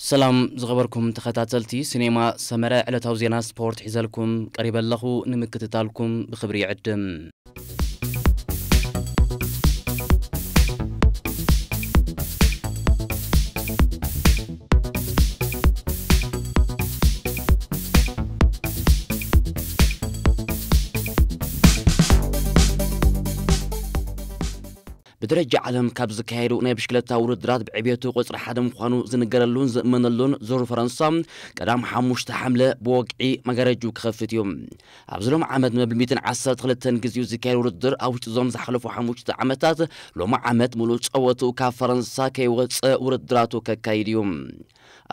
ሰላም ዝኸበርኩም ተኸታተልቲ ሲኔማ ሰመረ፣ ዕለታዊ ዜና ስፖርት ሒዘልኩም ቀሪበ ኣለኹ። ንምክትታልኩም ብኽብሪ ይዕድም። ብደረጃ ዓለም ካብ ዝካየዱ ናይ ብሽክለታ ውድድራት ብዕብየቱ ቁጽሪ ሓደ ምዃኑ ዝንገረሉን ዝእመነሉን ዙር ፈረንሳ ቀዳም ሓሙሽተ ሓምለ ብወግዒ መጋረጅኡ ክኸፍት እዩ። ኣብዚ ሎም ዓመት መብል ሚእትን ዓሰርተ ክልተን ግዜኡ ዝካየድ ውድድር ኣብ ውሽጢ እዞም ዝሓለፉ ሓሙሽተ ዓመታት ሎሚ ዓመት ሙሉእ ጸወትኡ ካብ ፈረንሳ ከይወጸ ውድድራቱ ከካይድ እዩ።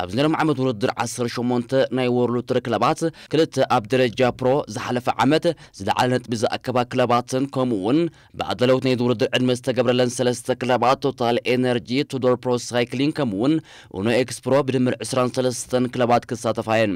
ኣብዚ ናይ ሎም ዓመት ውድድር ዓሰርተ ሸሞንተ ናይ ወርልድ ቱር ክለባት፣ ክልተ ኣብ ደረጃ ፕሮ ዝሓለፈ ዓመት ዝለዓለ ነጥቢ ዝኣከባ ክለባትን ከምኡ እውን ብኣዳለውት ናይ ውድድር ዕድመ ዝተገብረለን ሰለስተ ክለባት ቶታል ኤነርጂ፣ ቱዶር ፕሮ ሳይክሊንግ ከምኡ እውን ኡኖ ኤክስፕሮ ብድምር ዕስራን ሰለስተን ክለባት ክሳተፋ እየን።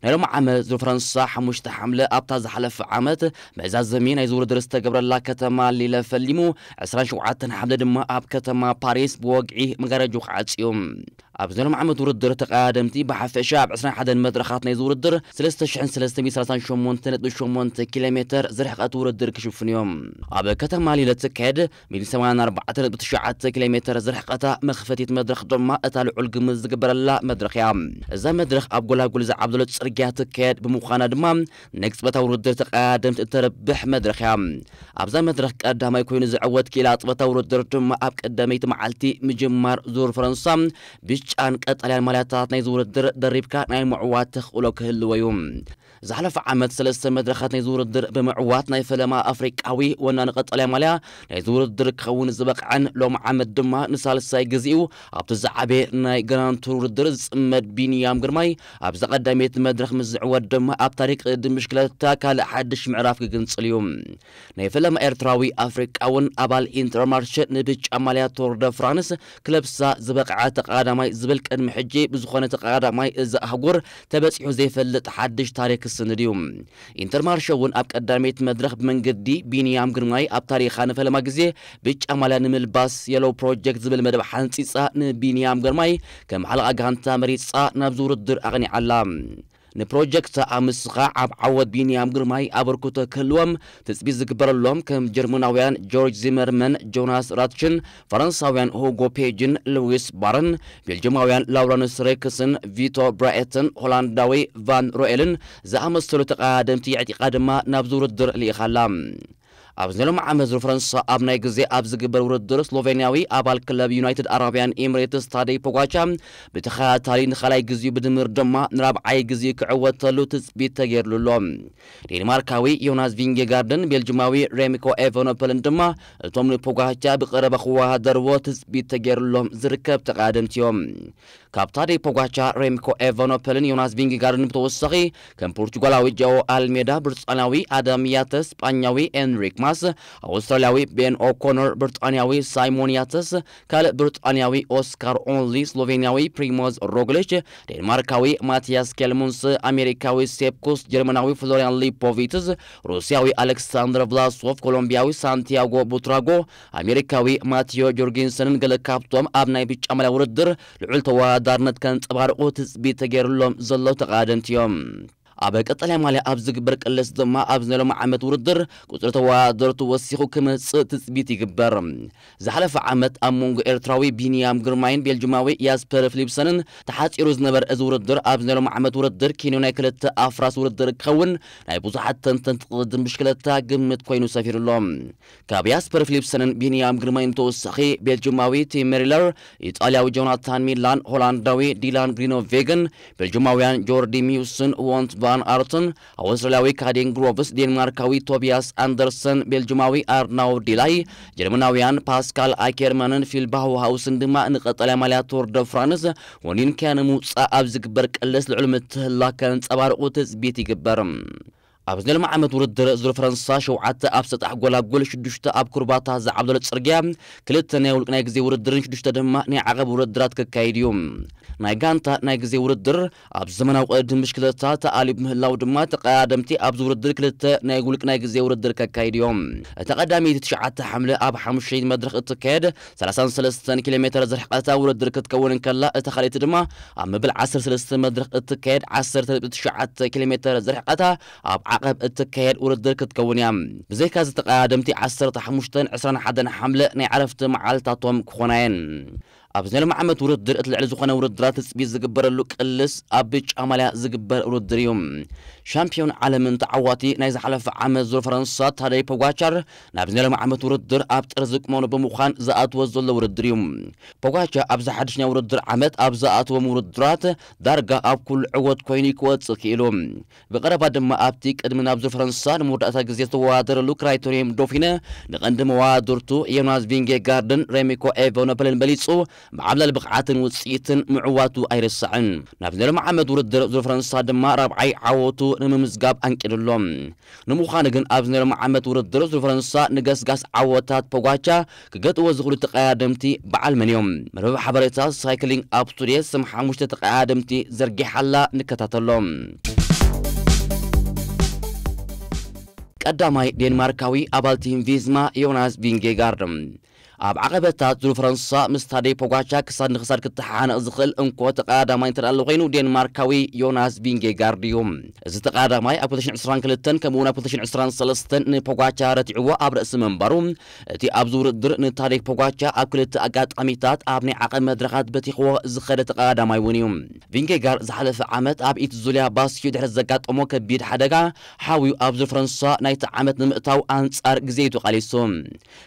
ናይ ሎም ዓመት ዙር ፈረንሳ ሓሙሽተ ሓምለ ኣብታ ዝሓለፈ ዓመት መዛዘሚ ናይ ውድድር ዝተገብረላ ከተማ ሊለ ፈሊሙ ዕስራን ሸውዓተን ሓምለ ድማ ኣብ ከተማ ፓሪስ ብወግዒ መጋረጅኡ ክዓጽ እዩ። ኣብዚ ናይ ሎም ዓመት ውድድር ተቐዳደምቲ ብሓፈሻ ኣብ ዕስራን ሓደን መድረኻት ናይ ውድድር ሰለስተ ሽሕን ሰለስተ ሚእትን ሰላሳን ሸሞንተ ነጥቢ ሸሞንተ ኪሎ ሜተር ዝርሕቐት ውድድር ክሽፍኑ እዮም። ኣብ ከተማ ሊለ ትካየድ ሚእትን ሰማንያን ኣርባዕተ ነጥቢ ትሽዓተ ኪሎ ሜተር ዝርሕቐታ መኽፈቲት መድረኽ ድማ እታ ልዑል ግምት ዝግበረላ መድረኽ እያ። እዛ መድረኽ ኣብ ጎላጉል ዝዓብደሎ ጽርግያ ትካየድ ብምዃና ድማ ናይ ቅጽበታዊ ውድድር ተቐዳደምቲ እተርብሕ መድረኽ እያ። ኣብዛ መድረኽ ቀዳማይ ኮይኑ ዝዕወት ክኢላ ቅጽበታዊ ውድድር ድማ ኣብ ቀዳመይቲ መዓልቲ ምጅማር ዙር ፈረንሳ ብጫን ቀጠልያን ማልያታት ናይ ውድድር ደሪብካ ናይ ምዕዋት ተኽእሎ ክህልዎ እዩ። ዝሓለፈ ዓመት ሰለስተ መድረኻት ናይ ውድድር ብምዕዋት ናይ ፈለማ ኣፍሪቃዊ ወናኒ ቀጠልያ ማልያ ናይ ውድድር ክኸውን ዝበቕዐን ሎም ዓመት ድማ ንሳልሳይ ግዜኡ ኣብቲ ዝዓበየ ናይ ግራንድ ቱር ውድድር ዝጽመድ ቢንያም ግርማይ ኣብዛ ቀዳመይቲ መድረኽ ምስ ዝዕወት ድማ ኣብ ታሪክ ቅድድም ብሽክለታ ካልእ ሓድሽ ምዕራፍ ክግንጽል እዩ። ናይ ፈለማ ኤርትራዊ ኣፍሪቃውን ኣባል ኢንተርማርሸ ንብጫ ማልያ ቶር ደ ፍራንስ ክለብሳ ዝበቕዐ ተቐዳማይ ዝብል ቅድሚ ሕጂ ብዝኾነ ተቐዳማይ እዚ ኣህጉር ተበጺሑ ዘይፈልጥ ሓድሽ ታሪክ ክስንድ እዩ። ኢንተርማርሸ እውን ኣብ ቀዳመይቲ መድረኽ ብመንገዲ ቢንያም ግርማይ ኣብ ታሪኻ ንፈለማ ግዜ ብጫ ማልያ ንምልባስ የለው ፕሮጀክት ዝብል መደብ ሓንጺጻ ንቢንያም ግርማይ ከም ሓለቓ ጋንታ መሪጻ ናብዚ ውድድር ኣቕኒዓላ። ንፕሮጀክት ኣምስኻ ኣብ ዓወት ቢንያም ግርማይ ኣበርክቶ ክህልዎም ትጽቢት ዝግበረሎም ከም ጀርመናውያን ጆርጅ ዚመርመን፣ ጆናስ ራትሽን፣ ፈረንሳውያን ሁጎ ፔጅን ሉዊስ ባርን፣ ቤልጅማውያን ላውረንስ ሬክስን ቪቶ ብራኤትን ሆላንዳዊ ቫን ሮኤልን ዝኣመሰሉ ተቐዳደምቲ የዕጢቓ ድማ ናብዚ ውድድር ልኢኻላ። ኣብዚ ናይ ሎም ዓመት ዙር ፈረንሳ ኣብ ናይ ግዜ ኣብ ዝግበር ውድድር ስሎቬንያዊ ኣባል ክለብ ዩናይትድ ኣረብያን ኤምሬትስ ታደይ ፖጋቻ ብተኸታታሊ ንኻልኣይ ግዜኡ ብድምር ድማ ንራብዓይ ግዜኡ ክዕወተሉ ትጽቢት ተገይርሉ ኣሎ። ዴንማርካዊ ዮናስ ቪንጌጋርድን ቤልጅማዊ ሬሚኮ ኤቨኖፐልን ድማ እቶም ንፖጋቻ ብቐረባ ክወዳደርዎ ትጽቢት ተገይርሎም ዝርከብ ተቐዳደምቲ እዮም። ካብ ታደይ ፖጋቻ፣ ሬምኮ ኤቫኖፐልን ዮናስ ቪንጌጋርድን ብተወሳኺ ከም ፖርቹጋላዊ ጃኦ ኣልሜዳ፣ ብሪጣንያዊ ኣዳም ያተስ፣ ስጳኛዊ ኤንሪክ ማስ፣ ኣውስትራልያዊ ቤን ኦኮነር፣ ብሪጣንያዊ ሳይሞን ያተስ፣ ካልእ ብሪጣንያዊ ኦስካር ኦንሊ፣ ስሎቬንያዊ ፕሪሞዝ ሮግሊች፣ ዴንማርካዊ ማቲያስ ኬልሙንስ፣ ኣሜሪካዊ ሴፕ ኩስ፣ ጀርመናዊ ፍሎሪያን ሊፖቪትስ፣ ሩስያዊ ኣሌክሳንደር ቭላሶቭ፣ ኮሎምቢያዊ ሳንቲያጎ ቡትራጎ፣ ኣሜሪካዊ ማቲዮ ጆርጊንሰንን ገለ ካብቶም ኣብ ናይ ብጫ ማልያ ውድድር ልዑል ተወዳዳርነት ከንጸባርቑ ትጽቢት ተገይሩሎም ዘለዉ ተቐዳደምቲ እዮም። ኣብ ቀጠልያ ማልያ ኣብ ዝግበር ቅልስ ድማ ኣብዚ ናይ ሎሚ ዓመት ውድድር ቁጽሪ ተወዳደርቱ ወሲኹ ክመጽእ ትጽቢት ይግበር። ዝሓለፈ ዓመት ኣብ መንጎ ኤርትራዊ ቢንያም ግርማይን ቤልጅማዊ ያስፐር ፊሊፕሰንን ተሓጺሩ ዝነበረ እዚ ውድድር ኣብዚ ናይ ሎሚ ዓመት ውድድር ኬንዮ ናይ ክልተ ኣፍራስ ውድድር ክኸውን ናይ ብዙሓት ተንተንቲ ቅድድም ብሽክለታ ግምት ኮይኑ ሰፊሩሎ። ካብ ያስፐር ፊሊፕሰንን ቢንያም ግርማይን ተወሳኺ ቤልጅማዊ ቲም ሜሪለር፣ ኢጣልያዊ ጆናታን ሚላን፣ ሆላንዳዊ ዲላን ግሪኖቬገን፣ ቤልጅማውያን ጆርዲ ሚውስን ዎንት ቫን ኣርትን፣ ኣውስትራልያዊ ካዴን ግሮቭስ፣ ዴንማርካዊ ቶቢያስ ኣንደርሰን፣ ቤልጅማዊ ኣርናው ዲላይ፣ ጀርመናውያን ፓስካል ኣኬርማንን ፊል ባውሃውስን ድማ ንቀጠልያ ማልያ ቱር ደ ፍራንስ ወኒንካ ንምውጻእ ኣብ ዝግበር ቅልስ ልዑል ምትህልላኽ ከንጸባርቑ ትጽቢት ይግበር። ኣብዚ ናይ ሎሚ ዓመት ውድድር ዙር ፈረንሳ ሸውዓተ ኣብ ሰጣሕ ጎላጉል፣ ሽዱሽተ ኣብ ኩርባታት ዝዓብለሎ ጽርግያ፣ ክልተ ናይ ውልቅ ናይ ግዜ ውድድርን ሽዱሽተ ድማ ናይ ዓቐብ ውድድራት ክካየድ እዩ። ናይ ጋንታ ናይ ግዜ ውድድር ኣብ ዘመናዊ ቅድድም ብሽክለታ ተኣልዩ ብምህላው ድማ ተቐዳደምቲ ኣብዚ ውድድር ክልተ ናይ ውልቅ ናይ ግዜ ውድድር ከካይድ እዮም። እቲ ቀዳመይቲ ትሽዓተ ሓምለ ኣብ ሓሙሽተ መድረኽ እትካየድ ሰላሳን ሰለስተን ኪሎ ሜትር ዝርሕቀታ ውድድር ክትከውን እንከላ፣ እታ ካልኣይቲ ድማ ኣብ መበል ዓሰርተ ሰለስተ መድረኽ እትካየድ ዓሰርተ ነጥቢ ትሽዓተ ኪሎ ሜትር ዝርሕቀታ ኣብ ዓቐብ እትካየድ ውድድር ክትከውን እያ። ብዘይካ እዚ ተቐዳደምቲ ዓሰርተ ሓሙሽተን ዕስራን ሓደን ሓምለ ናይ ዕረፍቲ መዓልታቶም ክኾና እየን። ኣብዚ ናይ ሎሚ ዓመት ውድድር እቲ ልዕሊ ዝኾነ ውድድራት ትጽቢት ዝግበረሉ ቅልስ ኣብ ብጫ ማልያ ዝግበር ውድድር እዩ። ሻምፒዮን ዓለምን ተዓዋቲ ናይ ዝሓለፈ ዓመት ዙር ፈረንሳ ታደይ ፖጋቻር ናብዚ ናይ ሎሚ ዓመት ውድድር ኣብ ጥርዚ ቅመኑ ብምዃን ዝኣትዎ ዘሎ ውድድር እዩ። ፖጋቻ ኣብዚ ሓድሽ ናይ ውድድር ዓመት ኣብ ዝኣትዎም ውድድራት ዳርጋ ኣብ ኩሉ ዕወት ኮይኑ ክወጽእ ክኢሉ። ብቐረባ ድማ ኣብቲ ቅድሚ ናብ ዙር ፈረንሳ ንመወዳእታ ግዜ ዝተወዳደረሉ ክራይቶሪየም ዶፊነ ንቐንዲ መወዳድርቱ ዮናስ ቪንጌጋርድን ሬሚኮ ኤቨኖፐልን በሊጹ ብዓብላሊ ብቕዓትን ውጽኢትን ምዕዋቱ ኣይርሳዕን። ናብዚ ናይ ሎሚ ዓመት ውድድር ዙር ፈረንሳ ድማ ራብዓይ ዓወቱ ንምምዝጋብ ኣንቂዱ ኣሎ። ንምዃኑ ግን ኣብዚ ናይ ሎሚ ዓመት ውድድር ዙር ፈረንሳ ንገስጋስ ዓወታት ፖጋቻ ክገጥዎ ዝኽእሉ ተቐዳደምቲ በዓል መን እዮም? መርበብ ሓበሬታ ሳይክሊንግ ኣፕ ቱዴ ስም ሓሙሽተ ተቐዳደምቲ ዘርጊሓላ፣ ንከታተሎም። ቀዳማይ ዴንማርካዊ ኣባል ቲም ቪዝማ ዮናስ ቪንጌጋርድ። ኣብ ዓቐበታት ዙር ፈረንሳ ምስ ታደይ ፖጋቻ ክሳድ ንክሳድ ክተሓሓነቕ ዝኽእል እንኮ ተቐዳዳማይ እንተ ኣሎ ኮይኑ ዴንማርካዊ ዮናስ ቪንጌጋርድ እዩ። እዚ ተቐዳዳማይ ኣብ ክልተ ሽሕን ዕስራን ክልተን ከምኡ እውን ኣብ ክልተ ሽሕን ዕስራን ሰለስተን ንፖጋቻ ረቲዕዎ ኣብ ርእሲ ምንባሩ፣ እቲ ኣብዚ ውድድር ንታደይ ፖጋቻ ኣብ ክልተ ኣጋጣሚታት ኣብ ናይ ዓቐብ መድረኻት በቲኽዎ ዝኸደ ተቐዳዳማይ እውን እዩ። ቪንጌጋርድ ዝሓለፈ ዓመት ኣብ ኢትዙሊያ ባስኪዩ ድሕሪ ዘጋጠሞ ከቢድ ሓደጋ ሓውዩ ኣብ ዙር ፈረንሳ ናይቲ ዓመት ንምእታው ኣንጻር ግዜ እዩ ተቓሊሱ።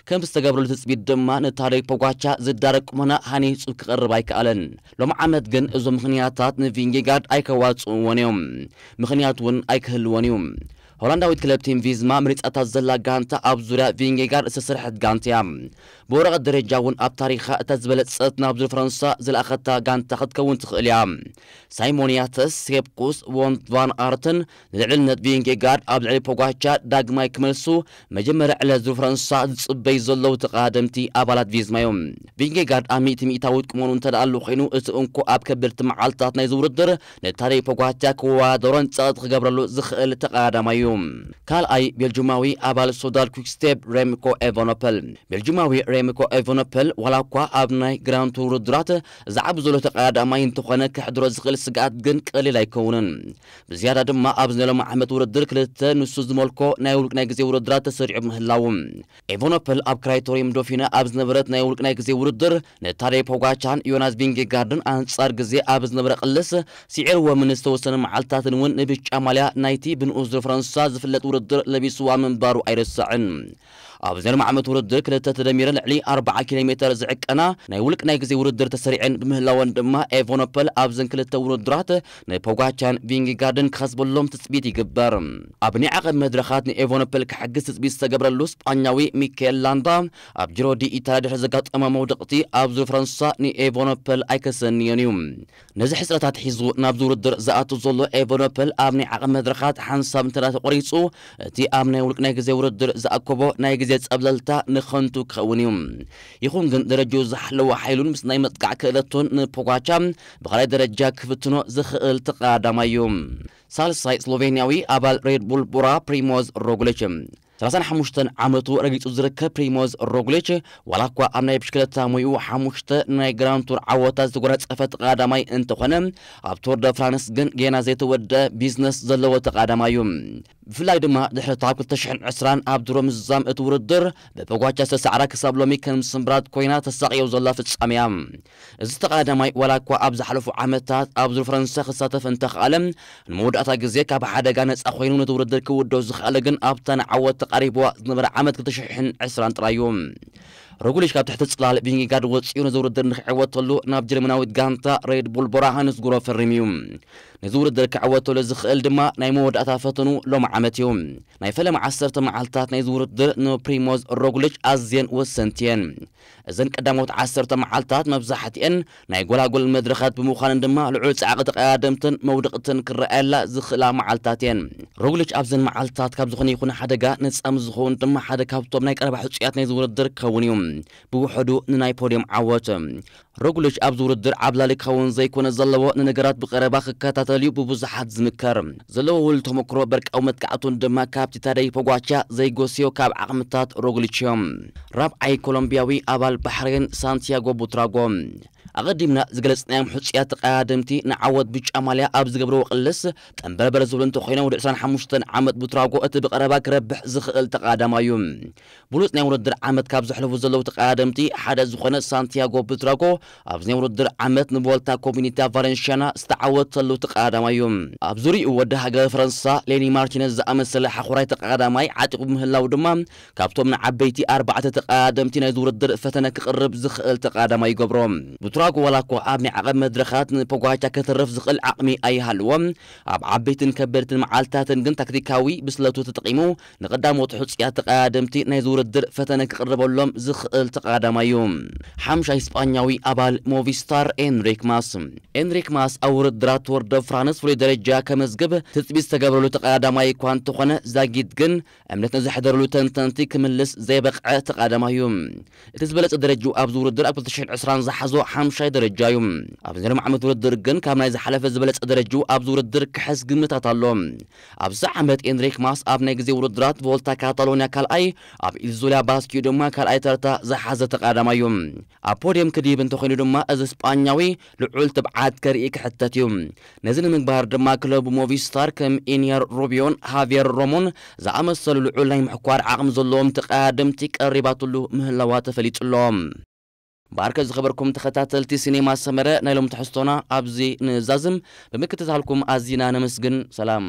ከም ዝተገብረሉ ትጽቢት ድማ ንታደይ ፖጋቻ ዝዳረግ ቁመና ሃኒጹ ክቐርብ ኣይከኣለን። ሎሚ ዓመት ግን እዞም ምኽንያታት ንቪንጌጋርድ ኣይከዋጽእዎን እዮም። ምኽንያት እውን ኣይክህልዎን እዩ። ሆላንዳዊት ክለብ ቲም ቪዝማ መሪጻታ ዘላ ጋንታ ኣብ ዙርያ ቪንጌጋርድ ዝተሰርሐት ጋንታ እያ። ብወረቐት ደረጃ እውን ኣብ ታሪኻ እታ ዝበለጸት ናብ ዙር ፈረንሳ ዝለኣኸታ ጋንታ ክትከውን ትኽእል እያ። ሳይሞን ያተስ፣ ሴፕ ኩስ፣ ዎን ቫን ኣርትን ንልዕልነት ቪንጌጋርድ ኣብ ልዕሊ ፖጋቻ ዳግማይ ክመልሱ መጀመርያ ዕለት ዙር ፈረንሳ ዝጽበዩ ዘለዉ ተቐዳደምቲ ኣባላት ቪዝማ እዮም። ቪንጌጋርድ ኣብ ሚእቲ ሚእታዊት ቁመኑ እንተ ደኣ ኣሎ ኮይኑ፣ እቲ እንኮ ኣብ ከበድቲ መዓልታት ናይ ዝውድድር ንታደይ ፖጋቻ ክወዳደሮን ጸቕጢ ክገብረሉ ዝኽእል ተቐዳዳማይ እዩ። ካልኣይ ቤልጅማዊ ኣባል ሶዳል ኩክስቴፕ ሬምኮ ኤቨኖፐል። ቤልጅማዊ ሬምኮ ኤቨኖፐል ዋላ እኳ ኣብ ናይ ግራንድ ቱር ውድድራት ዝዓቢ ዘሎ ተቐዳዳማይ እንተኾነ፣ ክሕድሮ ዝኽእል ስግኣት ግን ቀሊል ኣይከውንን። ብዝያዳ ድማ ኣብዚ ናይ ሎሚ ዓመት ውድድር ክልተ ንሱ ዝመልኮ ናይ ውልቅ ናይ ግዜ ውድድራት ተሰሪዑ ምህላዉ። ኤቨኖፐል ኣብ ክራይቶሪየም ዶፊነ ኣብ ዝነበረት ናይ ውልቅ ናይ ግዜ ውድድር ንታደይ ፖጋቻን ዮናስ ቪንጌጋርድን ኣንጻር ግዜ ኣብ ዝነበረ ቅልስ ስዒርዎም ንዝተወሰነ መዓልታትን እውን ንብጫ ማልያ ናይቲ ብንኡስ ዙር ፈረንሳ ዝፍለጥ ውድድር ለቢስዋ ምንባሩ ኣይረሳዕን። ኣብዚ ናይ ሎሚ ዓመት ውድድር ክልተ ተደሚረ ልዕሊ ኣርብዓ ኪሎ ሜተር ዝዕቀና ናይ ውልቅ ናይ ግዜ ውድድር ተሰሪዐን ብምህላወን ድማ ኤቨኖፐል ኣብዘን ክልተ ውድድራት ንፖጋቻን ቪንጌጋርድን ክኸስበሎም ትጽቢት ይግበር። ኣብ ናይ ዓቐብ መድረኻት ንኤቨኖፐል ክሕግዝ ትጽቢት ዝተገብረሉ ስጳኛዊ ሚካኤል ላንዳ ኣብ ጂሮ ዲ ኢታልያ ድሕሪ ዘጋጠሞ መውደቕቲ ኣብ ዙር ፈረንሳ ንኤቨኖፐል ኣይከሰንዮን እዩ። ነዚ ሕጽረታት ሒዙ ናብዚ ውድድር ዝኣቱ ዘሎ ኤቨኖፐል ኣብ ናይ ዓቐብ መድረኻት ሓንሳብ እንተ ተቖሪጹ፣ እቲ ኣብ ናይ ውልቅ ናይ ግዜ ውድድር ዝኣከቦ ናይ ግዜ ጸብለልታ ንኸንቱ ክኸውን እዩ። ይኹን ግን ደረጃኡ ዝሓለወ ሓይሉን ምስ ናይ መጥቃዕ ክእለቱን ንፖጋቻ ብኻልኣይ ደረጃ ክፍትኖ ዝኽእል ተቐዳዳማይ እዩ። ሳልሳይ ስሎቬንያዊ ኣባል ሬድ ቡል ቦራ ፕሪሞዝ ሮግሊች። ሰላሳን ሓሙሽተን ዓመቱ ረጊጹ ዝርከብ ፕሪሞዝ ሮግሊች ዋላ እኳ ኣብ ናይ ብሽክለታ ሙይኡ ሓሙሽተ ናይ ግራንድ ቱር ዓወታት ዝተጎናጸፈ ተቐዳዳማይ እንተኾነ፣ ኣብ ቱር ደ ፍራንስ ግን ጌና ዘይተወደአ ቢዝነስ ዘለዎ ተቐዳዳማይ እዩ። ብፍላይ ድማ ድሕሪ እታ ኣብ ክልተ ሽሕን ዕስራን ኣብ ድሮ ምዝዛም እቲ ውድድር ብፖጋቻ ዝተሳዕራ ክሳብ ሎሚ ከም ስምብራት ኮይና ተሳቕዮ ዘላ ፍጻመ እያ። እዚ ተቐዳዳማይ ዋላ እኳ ኣብ ዝሓለፉ ዓመታት ኣብ ዙር ፈረንሳ ክሳተፍ እንተኸኣለ፣ ንመወዳእታ ግዜ ካብ ሓደጋ ነጻ ኮይኑ ነቲ ውድድር ክውደው ዝኸኣለ ግን ኣብታ ንዓወት ተቓሪብዋ ዝነበረ ዓመት ክልተ ሽሕን ዕስራን ጥራይ እዩ። ሮግሊች ካብ ትሕቲ ጽላል ቪንጌጋርድ ወጺኡ ነዚ ውድድር ንክዕወተሉ ናብ ጀርመናዊት ጋንታ ሬድ ቡል ቦራ ሃንስጉሮ ፈሪሙ እዩ። ነዚ ውድድር ክዕወተሉ ዝኽእል ድማ ናይ መወዳእታ ፈተኑ ሎሚ ዓመት እዩ። ናይ ፈለማ ዓሰርተ መዓልታት ናይዚ ውድድር ንፕሪሞዝ ሮግሊች ኣዝየን ወሰንቲ እየን። እዘን ቀዳሞት ዓሰርተ መዓልታት መብዛሕትኤን ናይ ጎላጎል መድረኻት ብምዃነን ድማ ልዑል ጻዕቂ ተቐዳደምትን መውደቕትን ክረኣየላ ዝኽእላ መዓልታት እየን። ሮግሊች ኣብዘን መዓልታት ካብ ዝኾነ ይኹን ሓደጋ ነጻ ምስ ዝኸውን ድማ ሓደ ካብቶም ናይ ቀረባ ሕጹያት ናይዚ ውድድር ክኸውን እዩ። ብውሕዱ ንናይ ፖድዮም ዓወት። ሮግሊች ኣብዚ ውድድር ዓብላሊ ክኸውን ዘይኮነ ዘለዎ ንነገራት ብቐረባ ክከታተል እዩ ብብዙሓት ዝምከር። ዘለዎ ውል ተመክሮ በርቃዊ መጥቃዕቱን ድማ ካብቲ ታደይ ፖጓቻ ዘይጎስዮ ካብ ዓቕምታት ሮግሊች እዮም። ራብዓይ ኮሎምቢያዊ ኣባል ባሕሬን ሳንቲያጎ ቡትራጎ። ኣቐዲምና ዝገለጽናዮም ሕጹያት ተቐዳደምቲ ንዓወት ብጫ ማልያ ኣብ ዝገብርዎ ቅልስ ጠንበርበር ዝብሉ እንተኾይኖም ወዲ ዕስራን ሓሙሽተን ዓመት ቡትራጎ እቲ ብቐረባ ክረብሕ ዝኽእል ተቐዳዳማይ እዩ። ብሉጽ ናይ ውድድር ዓመት ካብ ዘሕልፉ ዘለዉ ተቐዳደምቲ ሓደ ዝኾነ ሳንቲያጎ ቡትራጎ ኣብዚ ናይ ውድድር ዓመት ንቮልታ ኮሚኒታ ቫለንሽያና ዝተዓወተሉ ተቐዳዳማይ እዩ። ኣብ ዙሪኡ ወዲ ሃገር ፈረንሳ ሌኒ ማርቲነዝ ዝኣመሰለ ሓኹራይ ተቐዳዳማይ ዓጢቑ ብምህላው ድማ ካብቶም ንዓበይቲ ኣርባዕተ ተቐዳደምቲ ናይዚ ውድድር ፈተነ ክቕርብ ዝኽእል ተቐዳዳማይ ይገብሮ። ቡትራጎ ዋላ እኳ ኣብ ናይ ዓቐብ መድረኻት ንፖጓቻ ከተርፍ ዝኽእል ዓቕሚ ኣይሃልዎ፣ ኣብ ዓበይትን ከበድትን መዓልትታትን ግን ታክቲካዊ ብስለቱ ተጠቒሙ ንቐዳሞት ሕጹያት ተቐዳደምቲ ናይዚ ውድድር ፈተነ ክቕርበሎም ዝኽእል ተቐዳዳማይ እዩ። ሓምሻይ ስጳኛዊ ኣባል ሞቪስታር ኤንሪክ ማስ። ኤንሪክ ማስ ኣብ ውድድራት ቱር ደ ፍራንስ ፍሉይ ደረጃ ከመዝግብ ትጽቢት ዝተገብረሉ ተቐዳዳማይ እኳ እንተኾነ ዛጊት ግን እምነት ንዘሕደረሉ ተንተንቲ ክምልስ ዘይበቕዐ ተቐዳዳማይ እዩ። እቲ ዝበለጸ ደረጃ ኣብዚ ውድድር ኣብ ክልተ ሽሕን ዕስራን ዝሓዞ ሓምሻይ ደረጃ እዩ። ኣብዚ ናይ ዓመት ውድድር ግን ካብ ናይ ዝሓለፈ ዝበለጸ ደረጃ ኣብዚ ውድድር ክሕዝ ግምታት ኣሎ። ኣብዚ ዓመት ኤንሪክ ማስ ኣብ ናይ ግዜ ውድድራት ቮልታ ካታሎኒያ ካልኣይ፣ ኣብ ኢልዙላ ባስኪዩ ድማ ካልኣይ ተርታ ዝሓዘ ተቐዳዳማይ እዩ። ኣብ ፖድየም ክድይብ እንተኾይኑ ድማ እዚ ስጳኛዊ ልዑል ትብዓት ከርኢ ክሕተት እዩ። ነዚ ንምግባር ድማ ክለቡ ሞቪስታር ከም ኢንየር ሩቢዮን ሃቪየር ሮሞን ዝኣመሰሉ ልዑል ናይ ምሕኳር ዓቕሚ ዘለዎም ተቐዳደምቲ ቀሪባትሉ ምህላዋ ተፈሊጡ ኣሎ። ባርከ ዝኸበርኩም ተኸታተልቲ ሲኔማ ሰመረ ናይ ሎም ትሕዝቶና ኣብዚ ንዛዝም ብምክትታልኩም ኣዚና ነመስግን። ሰላም።